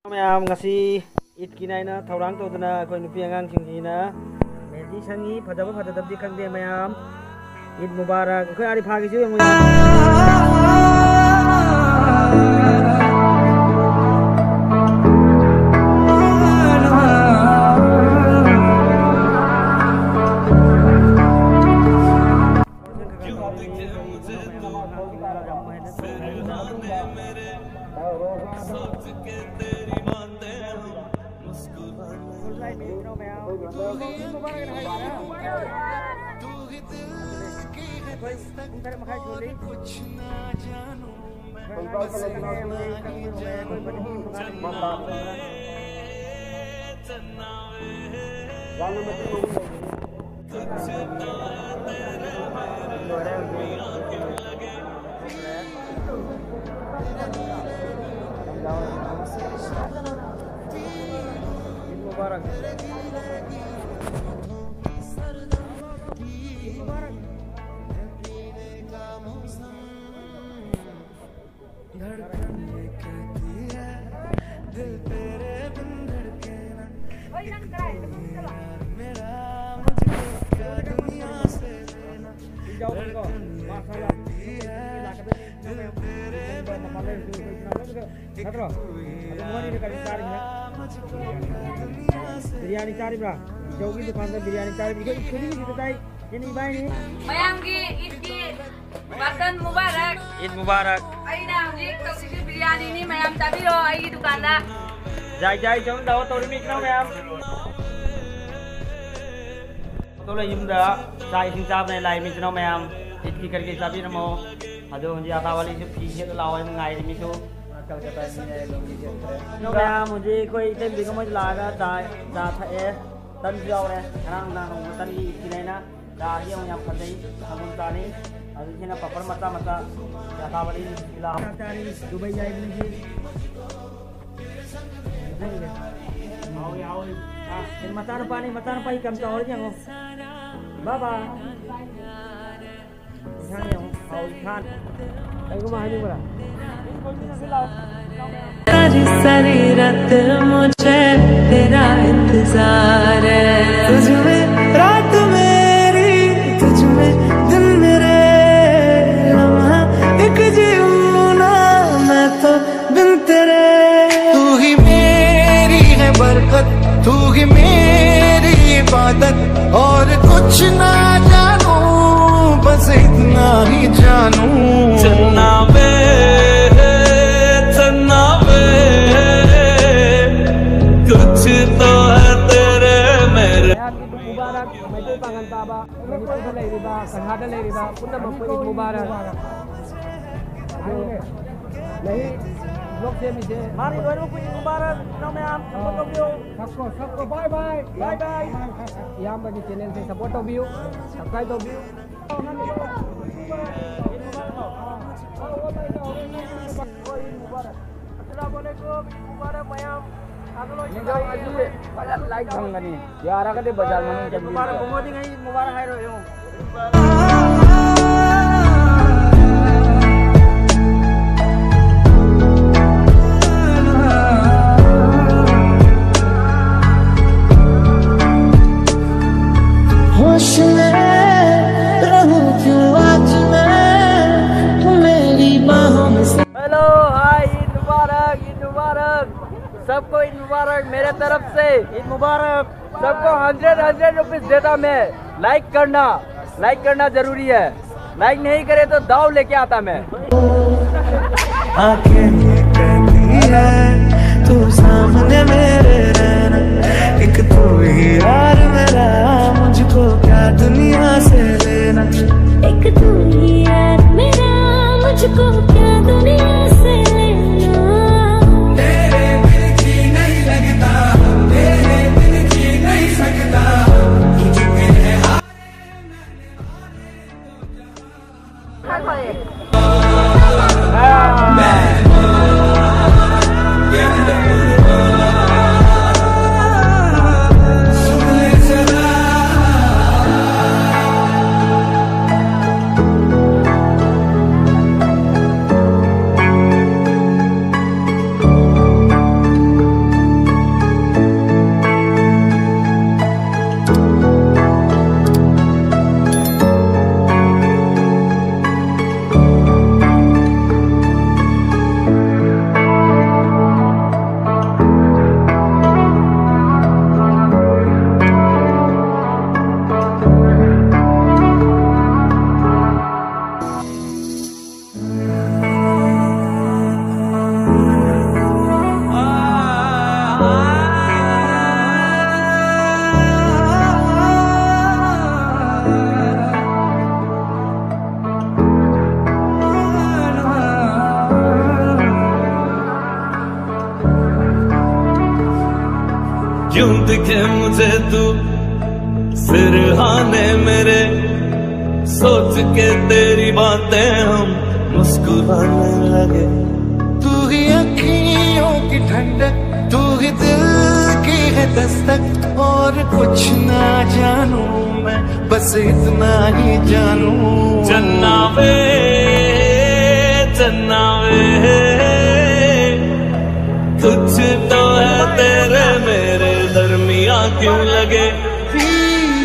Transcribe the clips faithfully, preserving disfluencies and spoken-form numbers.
ꯃꯌꯥꯝ, ꯉꯁꯤ ꯏꯗꯀꯤꯅ ꯑꯩꯅ ꯊꯧꯔꯥꯡ ꯇꯧꯗꯅ ꯑꯩꯈꯣꯏ ꯅꯨꯄꯤ ꯑꯉꯥꯡꯁꯤꯡꯒꯤꯅ ꯃꯦꯍꯦꯟꯗꯤ ꯁꯪꯉꯤ꯫ ꯐꯖꯕ ꯐꯖꯗꯕꯗꯤ ꯈꯪꯗꯦ ꯃꯌꯥꯝ꯫ ꯏꯗ ꯃꯨꯕꯥꯔꯛ꯫ ꯑꯩꯈꯣꯏ ꯑꯥꯔꯤꯐꯥꯒꯤꯁꯨ ꯌꯦꯡꯉꯨ꯫ ꯅꯠꯇ꯭ꯔꯣ? ꯑꯗꯨ ꯃꯣꯏꯅꯤꯅ ꯀꯔꯤ ꯆꯥꯔꯤꯅꯣ? ꯕꯤꯔꯌꯥꯅꯤ ꯆꯥꯔꯤꯕ꯭ꯔꯥ? ꯏꯖꯧꯒꯤ ꯗꯨꯀꯥꯟꯗ ꯕꯤꯔꯌꯥꯅꯤ ꯆꯥꯔꯤꯕ꯭ꯔꯥ? ꯏꯖꯧ ꯏꯖꯧꯒꯤ ꯗꯨꯀꯥꯟꯗ ꯕꯤꯔꯌꯥꯅꯤ ꯆꯥꯔꯤꯕ꯭ꯔꯥ? ꯃꯌꯥꯝꯒꯤ ꯏꯗꯀꯤ ꯋꯥꯇꯟ ꯃꯨꯕꯥꯔꯛ꯫ ꯏꯗ ꯃꯨꯕꯥꯔꯛ꯫ ꯑꯩꯅ ꯍꯧꯖꯤꯛ ꯇꯧꯔꯤꯁꯤ ꯕꯤꯔꯌꯥꯅꯤꯅꯤ, ꯃꯌꯥꯝ ꯆꯥꯕꯤꯔꯣ ꯑꯩꯒꯤ ꯗꯨꯀꯥꯟꯗ꯫ ꯖꯥꯏ ꯖꯥꯏ ꯆꯧꯅ ꯗꯥꯋꯠ ꯇꯧꯔꯤ ꯃꯤ ꯏꯆꯤꯟ ꯏꯅꯥꯎ ꯃꯌꯥꯝ꯫ ꯑꯗꯣ ꯂꯩ ꯌꯨꯝꯗ ꯆꯥꯛ ꯏꯁꯤꯡ ꯆꯥꯕꯅ ꯂꯥꯛꯏ ꯃꯤ ꯏꯆꯤꯟ ꯏꯅꯥꯎ ꯃꯌꯥꯝ꯫ ꯏꯗꯀꯤ ꯀꯔꯤ ꯀꯔꯤ ꯆꯥꯕꯤꯔꯝꯃꯣ꯫ ꯑꯗꯣ ꯍꯧꯖꯤꯛ ꯑꯇꯥ ꯋꯥꯂꯤꯁꯨ ꯐꯤ ꯁꯦꯠꯂ ꯂꯥꯛꯑꯣ ꯍꯥꯏꯅ ꯉꯥꯏꯔꯤ ꯃꯤꯁꯨ꯫ ꯀꯜꯀꯇꯥꯒꯤꯅꯦ, ꯂꯨꯡꯒꯤ ꯁꯦꯠꯇ꯭ꯔꯦ꯫ ꯏꯆꯤꯟ ꯏꯅꯥꯎ ꯃꯌꯥꯝ ꯍꯧꯖꯤꯛ ꯑꯩꯈꯣꯏ ꯏꯇꯩꯃꯒ ꯃꯣꯏ ꯂꯥꯛꯑꯒ ꯆꯥ, ꯆꯥ ꯊꯛꯑꯦ꯫ ꯇꯟꯁꯨ ꯌꯥꯎꯔꯦ꯫ ꯉꯔꯥꯡ ꯅꯨꯡꯗꯥꯡ ꯍꯧꯕ ꯇꯟꯒꯤ ꯏꯗꯀꯤꯅꯦꯅ꯫ ꯆꯥꯁꯤ ꯌꯥꯝ, ꯌꯥꯝ ꯐꯖꯩ꯫ ꯁꯪꯒꯣꯝ ꯆꯥꯅꯤ꯫ ꯑꯗꯨ ꯁꯤꯅ ꯄꯥꯄꯔ ꯃꯆꯥ ꯃꯆꯥ꯫ ꯆꯥ ꯊꯥꯕꯅꯤ꯫ ꯂꯥꯛꯑꯣ꯫ ꯆꯥꯔꯤ꯫ ꯗꯨꯕꯩ ꯌꯥꯏꯕꯅꯤ꯫ ꯍꯥꯎꯋꯤ, ꯍꯥꯎꯋꯤ꯫ ꯑꯥ, ꯃꯆꯥꯅꯨꯄꯥꯅꯤ, ꯃꯆꯥꯅꯨꯄꯥꯒꯤ ꯀꯝ ꯇꯧꯔꯗꯤ ꯌꯦꯡꯉꯣ꯫ ꯕꯥꯕꯥ꯫ ꯏꯟꯁꯥꯡ ꯌꯦꯡꯉꯣ꯫ ꯍꯥꯎꯋꯤ, ꯊꯥꯟ꯫ ꯀꯩꯒꯨꯝꯕ ꯍꯥꯏꯅꯤꯡꯕ꯭ꯔꯥ? सारी रात मुझे तेरा इंतजार है। तुझ में रात मेरी, तुझ में दिन मेरे, लम्हा एक जीऊँ ना मैं तो बिन तेरे। तू ही मेरी है बरकत, तू ही मेरी इबादत, और कुछ ना जानू, बस इतना ही जानू। चन्ना वे, चन्ना वे, कुछ तो है तेरे मेरे। ꯃꯌꯥꯝꯒꯤ ꯏꯗ ꯃꯨꯕꯥꯔꯛ, ꯃꯩꯇꯩ ꯄꯥꯉꯟ ꯇꯥꯕ, ꯃꯅꯤꯄꯨꯔꯗ ꯂꯩꯔꯤꯕ, ꯀꯪꯂꯥꯗ ꯂꯩꯔꯤꯕ ꯄꯨꯝꯅꯃꯛꯄꯨ ꯏꯗ ꯃꯨꯕꯥꯔꯛ꯫ ꯑꯗꯨ ꯂꯩ, ꯕ꯭ꯂꯣꯛ ꯁꯦꯝꯃꯤꯁꯦ꯫ ꯃꯥꯅꯤ, ꯂꯣꯏꯅꯃꯛꯄꯨ ꯏꯗ ꯃꯨꯕꯥꯔꯛ, ꯏꯅꯥꯎ ꯃꯌꯥꯝ, ꯁꯄꯣꯔꯠ ꯇꯧꯕꯤꯌꯨ꯫ सबको, सबको बाय बाय। Bye bye. ꯏꯌꯥꯝꯕꯒꯤ ꯆꯦꯅꯦꯜꯁꯦ ꯁꯄꯣꯔꯠ ꯇꯧꯕꯤꯌꯨ, ꯁꯕꯁꯀ꯭ꯔꯥꯏꯕ ꯇꯧꯕꯤꯌꯨ꯫ ꯌꯦꯡꯖꯧ, ꯑꯁꯤ ꯐꯖꯅ ꯂꯥꯏꯠ ꯐꯪꯒꯅꯤ꯫ ꯌꯥꯔꯒꯗꯤ ꯕꯖꯥꯔ ꯃꯅꯨꯡ ꯆꯪꯕꯤꯌꯨ꯫ ꯃꯨꯕꯥꯔꯛ ꯍꯥꯏꯔꯣ, ꯌꯦꯡꯉꯣ꯫ होश में रहूं क्यों आज मैं, मेरी बाहों में से हेलो, हाय, ईद मुबारक, ईद मुबारक। सबको ईद मुबारक मेरे तरफ से। ईद मुबारक। सबको हंड्रेड हंड्रेड रुपीज देता मैं। लाइक करना, लाइक करना जरूरी है। लाइक नहीं करे तो दाव लेके आता मैं। आंखें ये कहती है तू सामने मेरे रहना, एक तू ही यार मेरा, मुझको क्या दुनिया से लेना। एक तू ही यार मेरा, मुझको क्या दुनिया से लेना। तेरे बिन जी नहीं लगता, तेरे बिन जी नहीं सकता। क्यों दिखे मुझे तू सिरहाने मेरे, सोच के तेरी बातें हम मुस्कुराने लगे। तू ही अखियों की ठंडक, तू ही दिल की है दस्तक, और कुछ ना जानू मैं, बस इतना ही जानू। चन्ना वे, चन्ना वे, कुछ तो है तेरे मेरे दरमिया क्यों लगे। पी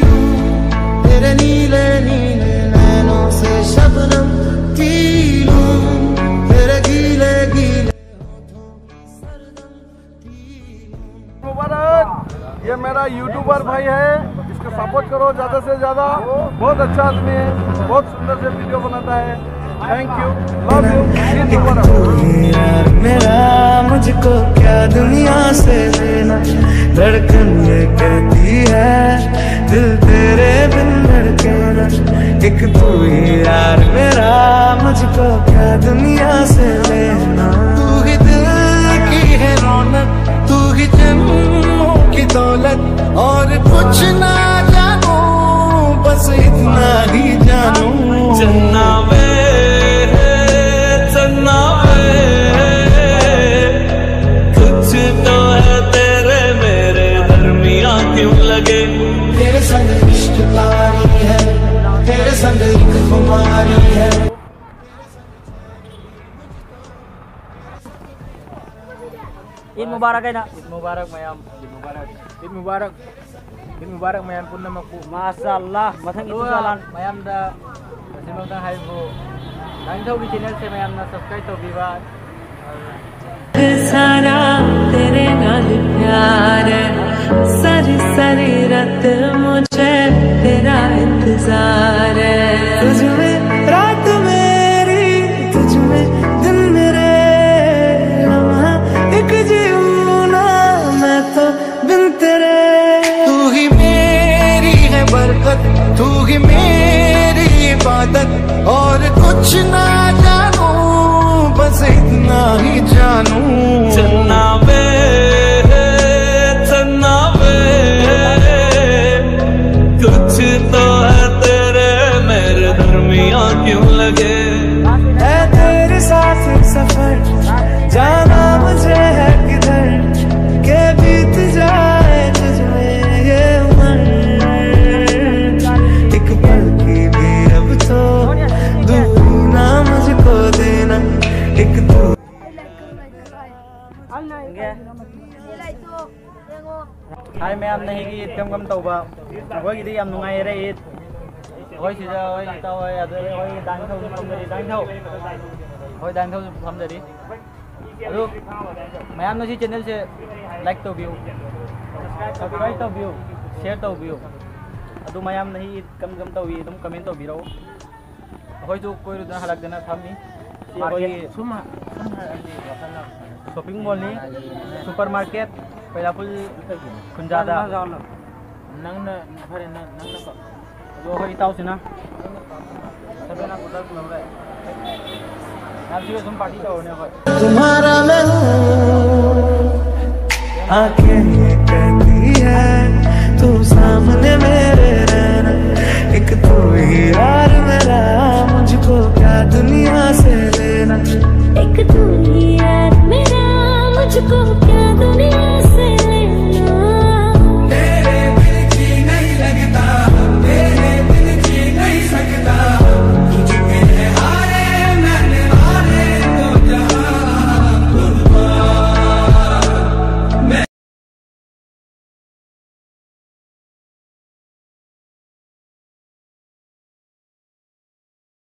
लूं तेरे नीले नीले नैनों से शबनम, पी लूं तेरे गीले गीले होठों की सरगम, पी लूं। मुबारक, ये मेरा यूट्यूबर भाई है, इसको सपोर्ट करो ज़्यादा से ज़्यादा, बहुत अच्छा आदमी है, बहुत सुंदर से वीडियो बनाता है। Thank you, love you. एक तू ही यार मेरा, मुझको क्या दुनिया से लेना, धड़कन ये कहती है, दिल तेरे बिन धड़के ना। एक तू ही यार मेरा, मुझको क्या दुनिया से लेना। तू ही दिल की है रौनक, तू ही जन्मों की दौलत, और कुछ ना जानू, बस इतना ही जानू। चन्ना वे, चन्ना वे, कुछ तो है तेरे मेरे दरमिया क्यों लगे। तेरे संग इश्क तारी है, तेरे संग एक खुमारी है। ꯏꯗ ꯃꯨꯕꯥꯔꯛ ꯍꯥꯏꯅ꯫ ꯏꯗ ꯃꯨꯕꯥꯔꯛ ꯃꯌꯥꯝ꯫ ꯏꯗ ꯃꯨꯕꯥꯔꯛ꯫ ꯏꯗ ꯃꯨꯕꯥꯔꯛ꯫ ꯏꯗ ꯃꯨꯕꯥꯔꯛ ꯃꯌꯥꯝ ꯄꯨꯝꯅꯃꯛꯄꯨ꯫ ꯃꯥꯁꯥ ꯑꯜꯂꯥ꯫ ꯃꯊꯪꯒꯤ ꯑꯗꯨꯒ ꯏꯗꯁꯨ ꯑꯂꯥꯟ꯫ ꯃꯌꯥꯝꯗ ꯉꯁꯤꯃꯛꯇ ꯍꯥꯏꯕꯨ ꯂꯥꯏꯅꯤꯡꯊꯧꯒꯤ ꯆꯦꯅꯦꯜꯁꯦ ꯃꯌꯥꯝꯅ ꯁꯕꯁꯀ꯭ꯔꯥꯏꯕ ꯇꯧꯕꯤꯕ꯫ सारा तेरे नाल प्यार है, सारी सारी रात मुझे तेरा इंतजार है। तुझ में रात मेरी, तुझ में दिन मेरे, लम्हा एक जीऊँ ना मैं तो बिन तेरे। तू ही मेरी है बरकत, तू ही मेरी इबादत, और कुछ ना जानू, बस इतना ही जानू। चन्ना वे, चन्ना ꯍꯥꯏ ꯃꯌꯥꯝꯅ ꯍꯤꯒꯤ ꯏꯠ ꯀꯝ ꯀꯝ ꯇꯧꯕ? ꯑꯩꯈꯣꯏꯒꯤꯗꯤ ꯌꯥꯝ ꯅꯨꯡꯉꯥꯏꯔꯦ ꯏꯠ꯫ ꯑꯩꯈꯣꯏ ꯁꯤꯗ ꯍꯣꯏ ꯏꯇꯥꯎ ꯍꯣꯏ ꯑꯗꯨ ꯑꯩꯈꯣꯏ ꯗꯥ ꯅꯤꯡꯊꯧꯁꯨ ꯐꯝꯗꯔꯤ꯫ ꯗꯥ ꯅꯤꯡꯊꯧ, ꯍꯣꯏ ꯗꯥ ꯅꯤꯡꯊꯧꯁꯨ ꯐꯝꯗꯔꯤ꯫ ꯑꯗꯨ ꯃꯌꯥꯝꯅ ꯁꯤ ꯆꯦꯅꯦꯜꯁꯦ ꯂꯥꯏꯛ ꯇꯧꯕꯤꯌꯨ, ꯁꯕꯁꯀ꯭ꯔꯥꯏꯕ ꯇꯧꯕꯤꯌꯨ, ꯁꯤꯌꯔ ꯇꯧꯕꯤꯌꯨ꯫ ꯑꯗꯨ ꯃꯌꯥꯝꯅ ꯍꯤ ꯏꯠ ꯀꯝ ꯀꯝ ꯇꯧꯏ ꯑꯗꯨꯝ ꯀꯃꯦꯟ ꯇꯧꯕꯤꯔꯛꯎ꯫ ꯑꯩꯈꯣꯏꯁꯨ ꯀꯣꯏꯔꯨꯗꯅ ꯍꯜꯂꯛꯇꯅ ꯐꯝꯃꯤ꯫ ꯁꯤ ꯑꯩꯈꯣꯏꯒꯤ ꯁꯨꯝ ꯍꯥ-, ꯁꯨꯝ ꯍꯥꯏꯔꯗꯤ ꯋꯥꯈꯜꯅ ꯁꯣꯞꯄꯤꯡ ꯃꯣꯜꯅꯤ, ꯁꯨꯄꯔ ꯃꯥꯔꯀꯦꯠ, ꯀꯩꯂꯥꯄꯨꯜ ꯈꯨꯟꯖꯥꯗ꯫ ꯅꯪꯅ ꯐꯔꯦ, ꯅꯪ, ꯅꯪꯅ ꯀꯣ꯫ ꯑꯗꯣ ꯑꯩꯈꯣꯏ ꯏꯇꯥꯎꯁꯤꯅ ꯁꯚꯦꯟ ꯑꯞ ꯑꯣꯔꯗꯔ ꯂꯧꯔꯦ꯫ ꯃꯌꯥꯝꯁꯤꯒ ꯁꯨꯝ ꯄꯥꯔꯇꯤ ꯇꯧꯔꯅꯤ ꯑꯩꯈꯣꯏ꯫ तुम्हारा मैं हूँ, आंखें ये कहती है, तू सामने मेरे रहना, एक तू ही यार मेरा, मुझको क्या दुनिया से लेना। एक तू ही यार मेरा, मुझको क्या दुनिया